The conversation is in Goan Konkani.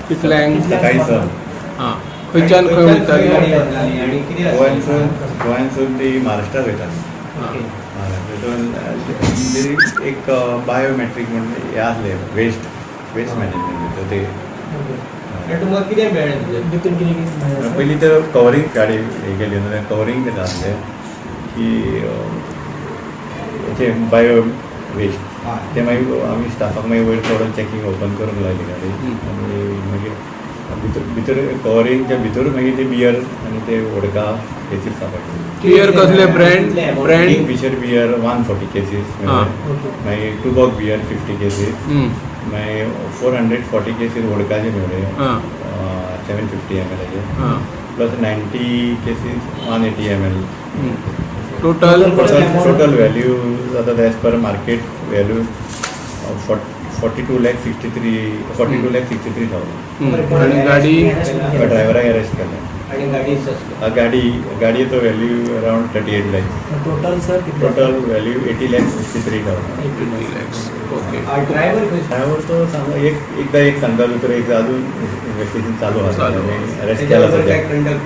कितल्यांक? सकाळी 6. हां, खंयच्यान खंय वयताली? आणि कितें आसलें? गोंयानसून ती महाराष्ट्रात वयताली. ओके. महाराष्ट्रातून ते एक बायोमॅट्रीक म्हणून हे आसलें, वेस्ट वेस्ट मॅनेजमेंट ते. ओके. आनी तुमकां कितें मेळ्ळें भितर? भितून कितें कितें मेळ्ळें? पयलीं तर कवरींग गाडी हे केली न्हू, कवरींग तें आसलें की हेचे बायो वेस्ट. ते मागीर आमी स्टाफाक मागीर वयर चडोन चॅकींग ओपन करूंक लायली गाडी. आनी मागीर भितर भितर कवरींगच्या भितर मागीर ते बियर आनी ते वोडका केसीस सांपडले. बियर कसले brand? Brand? Kingfisher beer 140 cases. मागीर टुबॉग बियर 50 केसीस. मागीर 440 केसीस वोडकाचे मेळ्ळे, 750 एम एलाचे. प्लस 90 केसीस 180 ML. Total? Total value जाता as per market value 42 lakh 63, 42,63,000. आणि गाडी? ड्रायव्हराक अरेस्ट केला. आणि गाडी सस्पेंड. गाडी गाडयेचो value around 38 lakhs. Total sir कितले? Total value 80,63,000. 80 lakhs, okay. Driver खंय? ड्रायव्हर तो सांग एक एकदा एक सांगता, दुसरं एक, अजून इन्व्हेस्टिगेशन चालू आसा. चालू आसा. अरेस्ट केला सध्या. कंडक्ट.